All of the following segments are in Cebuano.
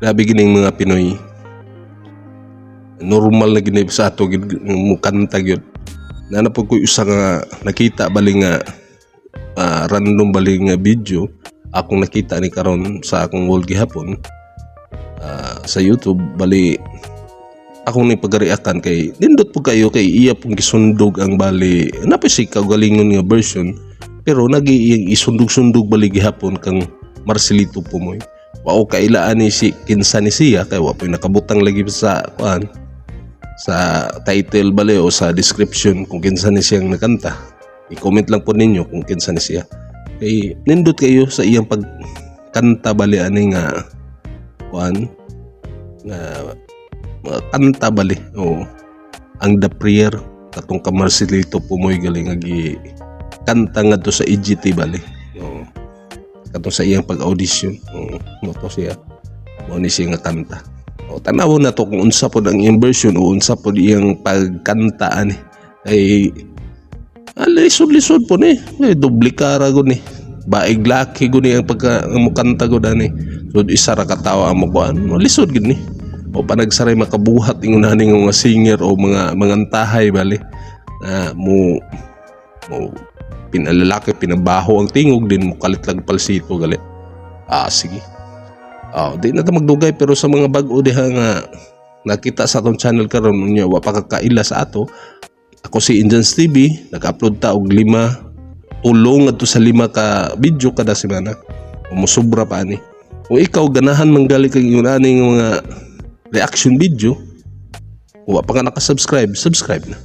Grabe gining mga Pinoy. Normal na gini sa ato gid mukanta gyud. Naa na pud ko'y usa nga nakita bali nga random bali nga video akong nakita ni karon sa akong wall gihapon sa YouTube bali akong ni pagariakan kay nindot po kayo kay iya pong gisundog ang bali naa pa si kaugalingon nga version pero nagi iyang isundog-sundog bali gihapon kang Marcelito Pumoy. Wa ko kailaan ni si kinsa ni siya kay wa po'y nakabutang lagi sa kuan sa title bali o sa description kung kinsa ni siyang nakanta. I-comment lang po ninyo kung kinsa ni siya. Kay nindot kayo sa iyang pagkanta bali ani nga kuan nga mga kanta bali. Oo. Ang The Prayer katong ka Marcelito Pumoy galing nga gi kanta ngadto sa EGT bali. Oo. Katong sa iyang pag-audition. Oo, mo to siya. Mao ni siya nga kanta. O tan-awon na to kung unsa pod ang iyang version o unsa pod iyang pagkanta ani. Ay lisod-lisod po ni. Eh, doble kara gud ni. Baig laki gud ni ang pagka ang mukanta gud ani. So isa ra ka tawo ang mukuan. Lisod gud ni. O panagsaray makabuhat ingon ani nga mga singer o mga mangantahay bali na mo mo pinalalaki pinabaho ang tingog din mo kalit lang palsito gali. Ah, sige. Ah, di na ta magdugay pero sa mga bag-o diha nga nakita sa atong channel karon unya wa pa kakaila sa ato. Ako si Indians TV, nag-upload ta og lima tulong ngadto sa lima ka video kada semana. O mosobra pa ani. Kung ikaw ganahan manggali kag ingon ani nga mga reaction video, kung wa pa ka naka-subscribe, subscribe na.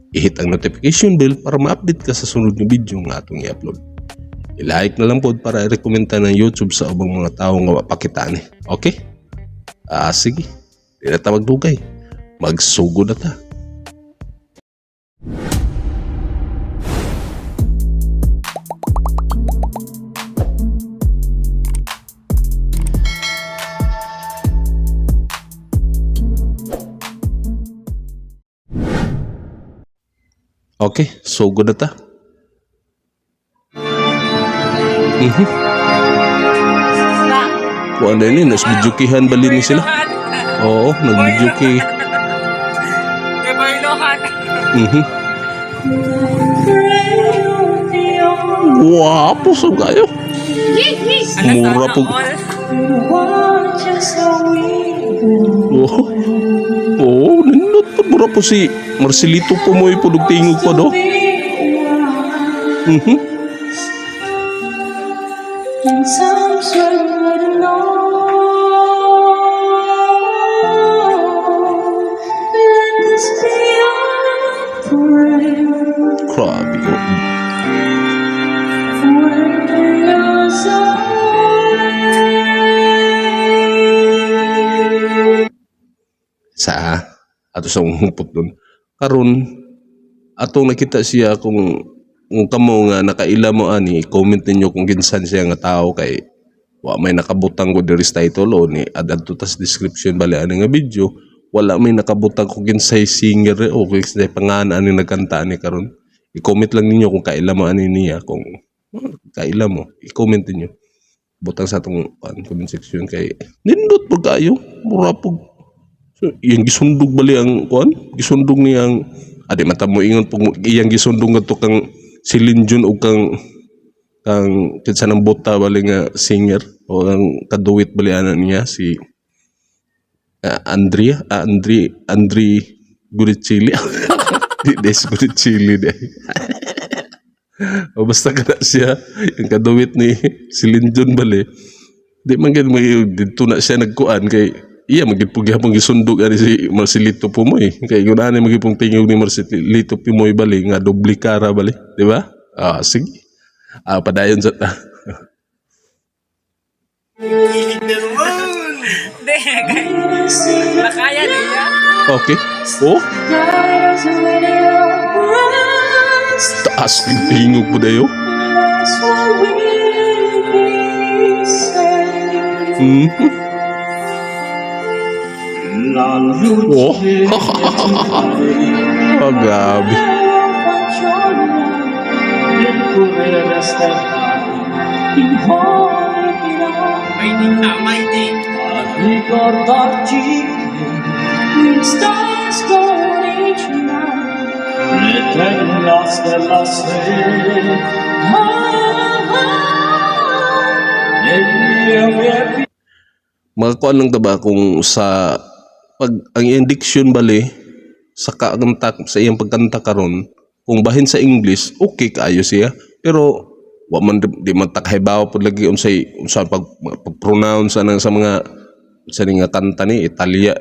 I-hit ang notification bell para ma-update ka sa sunod nga video nga atong i-upload. I-like na lang pod para i-recommend ta ng YouTube sa ubang mga tao nga wa pa kita ani. Okay? Ah, sige. Di na ta magdugay. Magsugod na ta. Okay, sugod na ta. Kuan na ni, nas videokihan bali ni sila. Oo, nag-videoke. Wapo sa kayo. Mura po. Oh. Oh, nindot po. Mura po si Marcelito Pumoy po tingog pa do. Times when we don't know, let this be our prayer. Grabe ko. When you're so Sa ato sa hupot dun. Karon atong nakita siya kung kamo nga nakaila mo ani, comment ninyo kung kinsan siya nga tao kay wa may nakabutang ko diri sa title o ni add to tas description bali ani nga video wala may nakabutang kung kinsay singer o kinsay pangan ani nagkanta ani karon. I-comment lang ninyo kung kaila mo ani niya, kung kaila mo i-comment ninyo butang sa atong comment section kay nindot pud kayo mura pud. So, iyang gisundog bali ang kuan, gisundog niyang adi mata mo ingon pug iyang gisundog ngadto kang Celine Dion o kang kang kinsa nang buta bali nga singer o ang kaduwit bali ana niya si Andrea Andri Andri Gurichili di des Gurichili di o basta kana siya yung kaduwit ni Celine Dion bali di man gid didto na siya nagkuan kay iya magid pug gihapon gisundog ani si Marcelito Pumoy kay ingon ani magid pong tingog ni Marcelito Pumoy bali nga doble kara bali, di ba? Ah, sige, padayon sa ta. Hindi, makaya niya. Okay, oh, taas ng tingog po dayo. Oh. Oh, grabe. May di ka, may di. Ricordarci che stars go each night. L'eterna stella sei. Ah, ah, nelle mie Makakuan lang ta ba kung sa pag ang iyang diction bali sa kakanta, sa iyang pagkanta karon, kung bahin sa English, okay kaayo siya, pero wa man, di man ta kahibaw pud lagi unsay unsa pag pag-pronounce ana sa mga sa ni nga kanta ni Italia,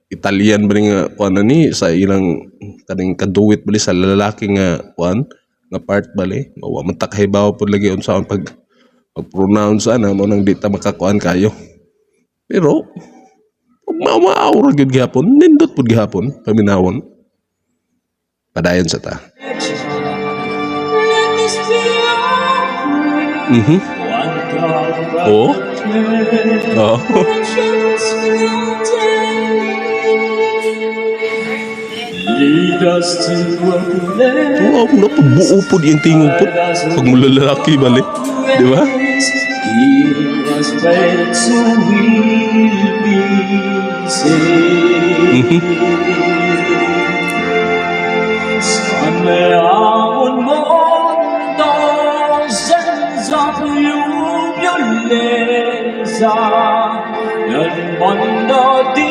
Italian ba ni nga kuan na ni sa ilang kaning kaduet bali sa lalaki nga kuan nga part bali. Wa man ta kahibaw pud lagi unsa ang pag pag-pronounce ana, mao nang di ta makakuan kayo, pero maaw ra gyud gihapon, nindot pud gihapon paminawon. Padayon sa ta. Let this be our prayer. Oh. Oh. Precious will take. Lead us to a place Oh, no, buo pud iyang tingog pud. Pag mulalaki bali. Di ba? Give us faith so we'll be saved. Salviamo un mondo senza più violenza, nel mondo di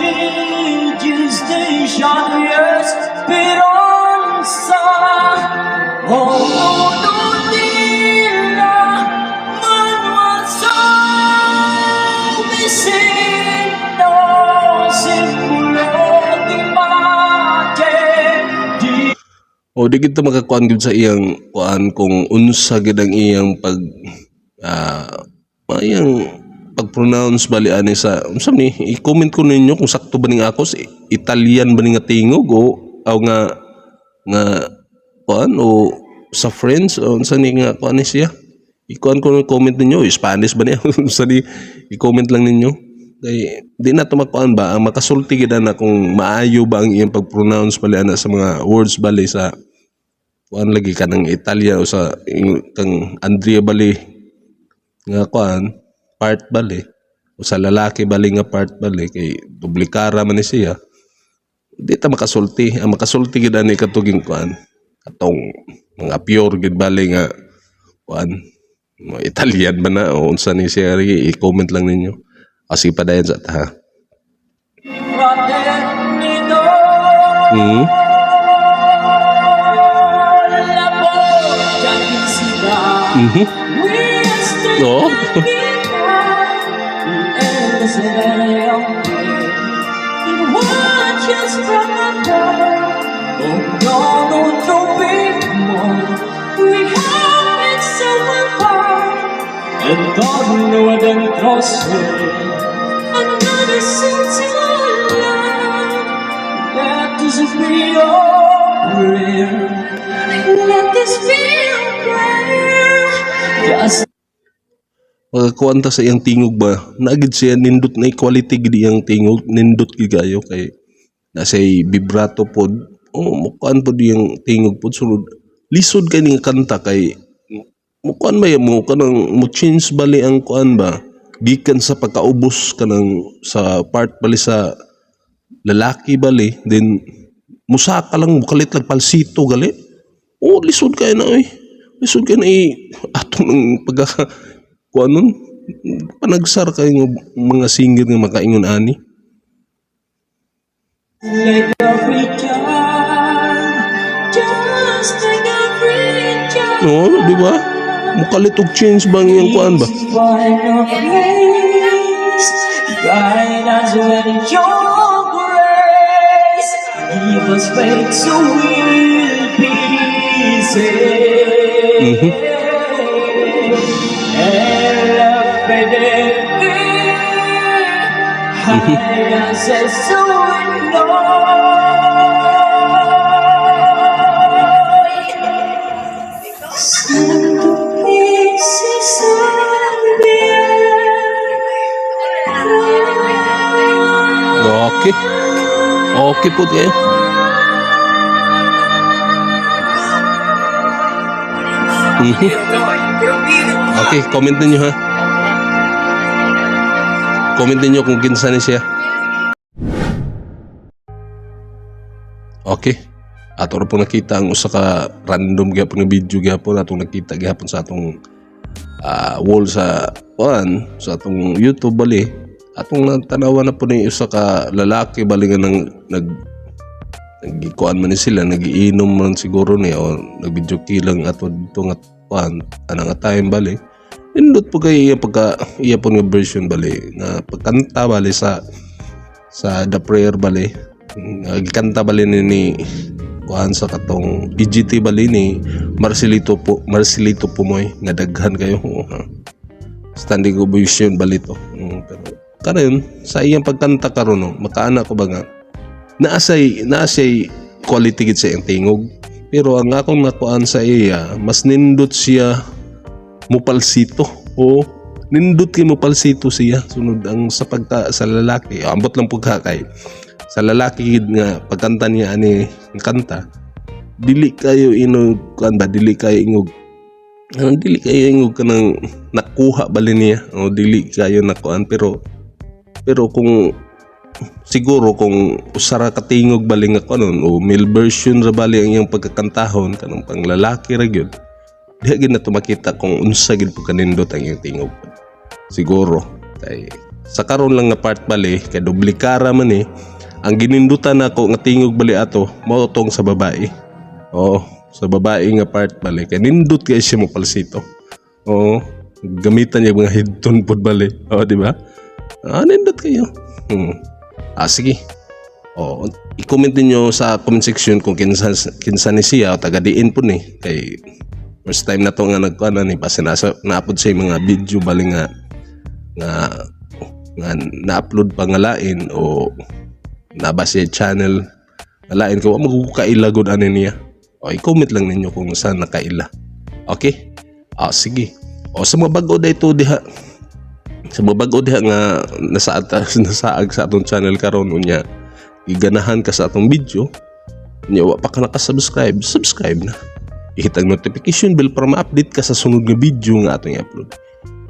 giustizia e speranza. Oh, nila manual vicino simbolo di pace di O di kita makakuan gyud sa iyang kuan kung unsa gid ang iyang pag iyang pag-pronounce bali ani sa unsa ni. I-comment ko ninyo kung sakto ba ning ako sa Italian ba ni nga tingog o aw nga nga kuan o sa French o unsa ni nga kuan ni siya. I-kuan ko ng comment ninyo, Spanish ba niya, unsa ni, i-comment lang ninyo kay di na to makuan ba ang makasulti gid na kung maayo ba ang iyang pag-pronounce bali ana sa mga words bali sa kuan lagi kanang Italia o sa kang Andrea bali nga kuan part bali o sa lalaki bali nga part bali kay duplikara man ni siya. Di ta makasulti. Ang makasulti gid ani katuging kuan, katong mga pure gid bali nga kuan, mga Italian ba na o unsa ni siya. I-comment lang ninyo kasi padayon sa ta, ha. Fraternità. La bocca che si dà. No. It watches from above. Ognuno troviamo We have it so far. intorno e dentro sé. Another soul to love. Let this be your prayer. Let this be your prayer. Just Makakuan ta sa iyang tingog ba, naagid siya nindot na quality gid iyang tingog, nindot gid kayo kay na say vibrato pod o mukuan pod iyang tingog pod. Sulod lisod kay ning kanta kay mukuan ba mo kanang mo change bali ang kuan ba gikan sa pagkaubos kanang sa part bali sa lalaki bali, then musaka lang, mukalit lang falsetto gali. Oh, lisod kay na oy, lisod kay na i atong ng pagka kuan nun. Panagsar kay nga mga singer nga makaingon ani. Like every child. Just like every child. No, di ba? Mukalit og change bang iyang kuan ba. Find a place. Guide us with your grace. Give us faith so we'll be saved. E la fede hide us as in noi. Santo si salve. Okay po kayo. Okay, comment ninyo ha. Comment ninyo kung kinsa ni siya. Okay. Ato ra po nakita ang usa ka random gyapon nga video gyapon atong nakita gyapon sa atong wall sa kuan sa atong YouTube bali. Atong natanawan na po ni usa ka lalaki bali nga nang nagikuan man ni sila, nagiinom man siguro ni o nag-video lang ato dito nga kuan ana nga time bali. Nindot po kay iya pagka iya po nga version bali nga pagkanta bali sa The Prayer bali. Nagkanta bali ni kuan sa katong EGT bali ni Marcelito po, Marcelito Pumoy nga daghan kayo. Oo, ha. Standing ovation bali to. Pero karon sa iyang pagkanta karon, no, makaana ko ba nga naasay quality gid sa iyang tingog, pero ang akong nakuan sa iya, mas nindot siya mupalsito. O nindot kay mupalsito siya sunod ang sa pagka sa lalaki. Ambot lang pugha kay sa lalaki gid nga pagkanta niya ani ang kanta, dili kayo inog kuan ba, dili kayo ingog ano, dili kayo ingog kanang nakuha bali niya o dili kayo nakuan, pero kung siguro kung usa ra ka tingog bali nga kuan o male version ra bali ang iyang pagkakantahon, kanang pang lalaki ra gyud, diha gid na to makita kung unsa gid pud kanindot ang iyang tingog. Siguro kay sa karon lang nga part bali kay doble kara man eh. Ang ginindutan nako nga tingog bali ato mao tong sa babae. Oo, sa babae nga part bali kay nindot kay siya mo palsito. Oo, gamitan niya mga headtone pod bali. Oo, di ba? Ah, nindot kayo. Ah, sige. Oh, i-comment niyo sa comment section kung kinsa ni siya o taga diin po ni, kay first time na to nga nagkuan ni basta nasa na-upload sa mga video bali nga na-upload pa nga lain o naba siya channel nga lain ko wa magkukaila gud ani niya. O i-comment lang ninyo kung saan nakaila. Okay? Ah, sige. O sa mga bag-o dito diha, sa mga bag-o diha nga nasa nasaag sa atong channel karon, unya giganahan ka sa atong video, unya wa pa ka naka-subscribe, subscribe na. I-hit ang notification bell para ma-update ka sa sunod nga video nga atong i-upload.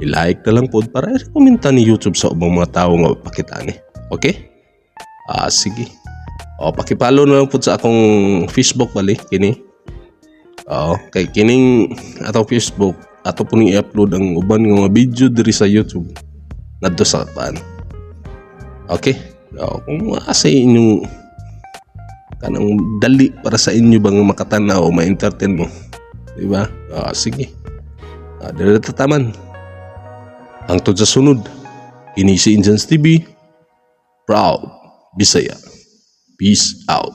I-like na lang pod para i-rekomenda ni YouTube sa ubang mga tao nga mapakita ni. Okay? Ah, sige. O, paki-follow na lang pod sa akong Facebook bali, kini. Oo, kay kining atong Facebook, ato po ning i-upload ang uban nga mga video diri sa YouTube ngadto sa paan. Okay? O, kung asa inyong kanang dali para sa inyo bang makatanaw o ma-entertain mo. Di ba? Ah, sige. Ah, dili tataman. Hangtod sa sunod. Kini si Injans TV. Proud Bisaya. Peace out.